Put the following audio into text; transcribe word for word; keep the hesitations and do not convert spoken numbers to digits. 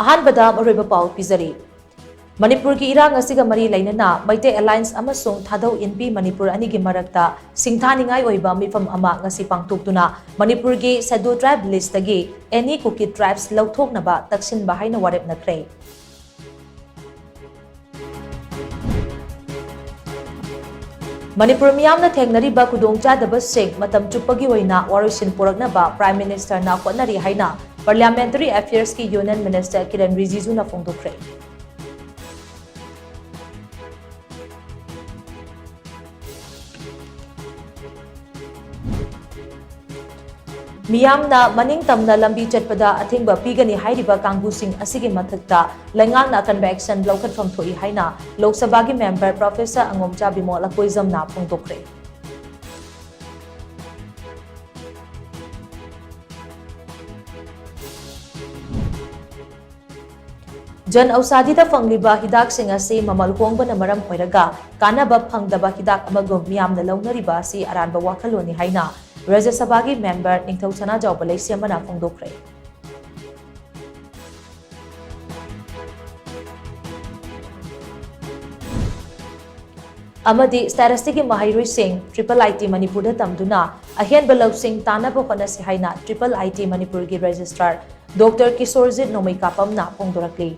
ꯑꯍꯥꯟꯕꯗ ꯃꯔꯨꯑꯣꯏꯕ ꯄꯥꯎ ꯄꯤꯖꯔꯤ꯫ ꯃꯅꯤꯄꯨꯔꯒꯤ ꯏꯔꯥꯡ ꯑꯁꯤꯒ ꯃꯔꯤ ꯂꯩꯅꯅ ꯃꯩꯇꯩ ꯑꯦꯂꯥꯏꯟꯁ ꯑꯃꯁꯨꯡ ꯊꯥꯗꯧ ꯏꯟꯄꯤ ꯃꯅꯤꯄꯨꯔ ꯑꯅꯤꯒꯤ ꯃꯔꯛꯇ ꯁꯤꯡꯊꯥꯅꯤꯡꯉꯥꯏ ꯑꯣꯏꯕ ꯃꯤꯐꯝ ꯑꯃ ꯉꯁꯤ ꯄꯥꯡꯊꯣꯛꯇꯨꯅ ꯃꯅꯤꯄꯨꯔꯒꯤ ꯁꯦꯗꯨꯜ ꯇ꯭ꯔꯥꯏꯕ ꯂꯤꯁꯇꯒꯤ ꯑꯦꯅꯤ ꯀꯨꯀꯤ ꯇ꯭ꯔꯥꯏꯕꯁ ꯂꯧꯊꯣꯛꯅꯕ ꯇꯛꯁꯤꯟꯕ ꯍꯥꯏꯅ ꯋꯥꯔꯦꯞ ꯅꯈ꯭ꯔꯦ꯫ ꯃꯅꯤꯄꯨꯔ ꯃꯤꯌꯥꯝꯅ ꯊꯦꯡꯅꯔꯤꯕ ꯈꯨꯗꯣꯡꯆꯥꯗꯕꯁꯤꯡ ꯃꯇꯝ ꯆꯨꯞꯄꯒꯤ ꯑꯣꯏꯅ ꯋꯥꯔꯣꯏꯁꯤꯟ ꯄꯨꯔꯛꯅꯕ Prime Ministerꯅ ꯍꯣꯠꯅꯔꯤ ꯍꯥꯏꯅ Parliamentary Affairsꯀꯤ Union Minister ꯀꯤꯔꯟ ꯔꯤꯖꯤꯖꯨꯅ ꯐꯣꯡꯗꯣꯛꯈ꯭ꯔꯦ꯫ ꯃꯤꯌꯥꯝꯅ ꯃꯅꯤꯡ ꯇꯝꯅ ꯂꯝꯕꯤ ꯆꯠꯄꯗ ꯑꯊꯤꯡꯕ ꯄꯤꯒꯅꯤ ꯍꯥꯏꯔꯤꯕ ꯀꯥꯡꯕꯨꯁꯤꯡ ꯑꯁꯤꯒꯤ ꯃꯊꯛꯇ ꯂꯩꯉꯥꯛꯅ ꯑꯀꯟꯕ action ꯂꯧꯈꯠꯐꯝ ꯊꯣꯛꯏ ꯍꯥꯏꯅ ꯂꯣꯛ ꯁꯚꯥꯒꯤ member Professor ꯑꯉꯣꯝꯆꯥ ꯕꯤꯃꯣꯜ ꯂꯀꯣꯏꯖꯝꯅ ꯐꯣꯡꯗꯣꯛꯈ꯭ꯔꯦ꯫ ꯖꯟ ꯑꯧꯁꯥꯙꯤꯗ ꯐꯪꯂꯤꯕ ꯍꯤꯗꯥꯛꯁꯤꯡ ꯑꯁꯤ ꯃꯃꯜ ꯍꯣꯡꯕꯅ ꯃꯔꯝ ꯑꯣꯏꯔꯒ ꯀꯥꯟꯅꯕ ꯐꯪꯗꯕ ꯍꯤꯗꯥꯛ ꯑꯃꯒꯨꯝ ꯃꯤꯌꯥꯝꯅ ꯂꯧꯅꯔꯤꯕ ꯑꯁꯤ ꯑꯔꯥꯟꯕ ꯋꯥꯈꯜꯂꯣꯟꯅꯤ ꯍꯥꯏꯅ ꯔꯥꯖ꯭ꯌ ꯁꯚꯥꯒꯤ member ꯅꯤꯡꯊꯧ ꯁꯅꯥꯖꯥꯎꯕ ꯂꯩꯁꯦꯝꯕꯅ ꯐꯣꯡꯗꯣꯛꯈ꯭ꯔꯦ꯫ ꯑꯃꯗꯤ state ꯑꯁꯤꯒꯤ ꯃꯍꯩꯔꯣꯏꯁꯤꯡ Triple I T ꯃꯅꯤꯄꯨꯔꯗ ꯇꯝꯗꯨꯅ ꯑꯍꯦꯟꯕ ꯂꯧꯁꯤꯡ ꯇꯥꯟꯅꯕ ꯍꯣꯠꯅꯁꯤ ꯍꯥꯏꯅ Triple I T ꯃꯅꯤꯄꯨꯔꯒꯤ registrar Doctor ꯀꯤꯁꯣꯔꯖꯤꯠ ꯅꯣꯡꯃꯩꯀꯥꯄꯝꯅ ꯐꯣꯡꯗꯣꯔꯛꯂꯤ꯫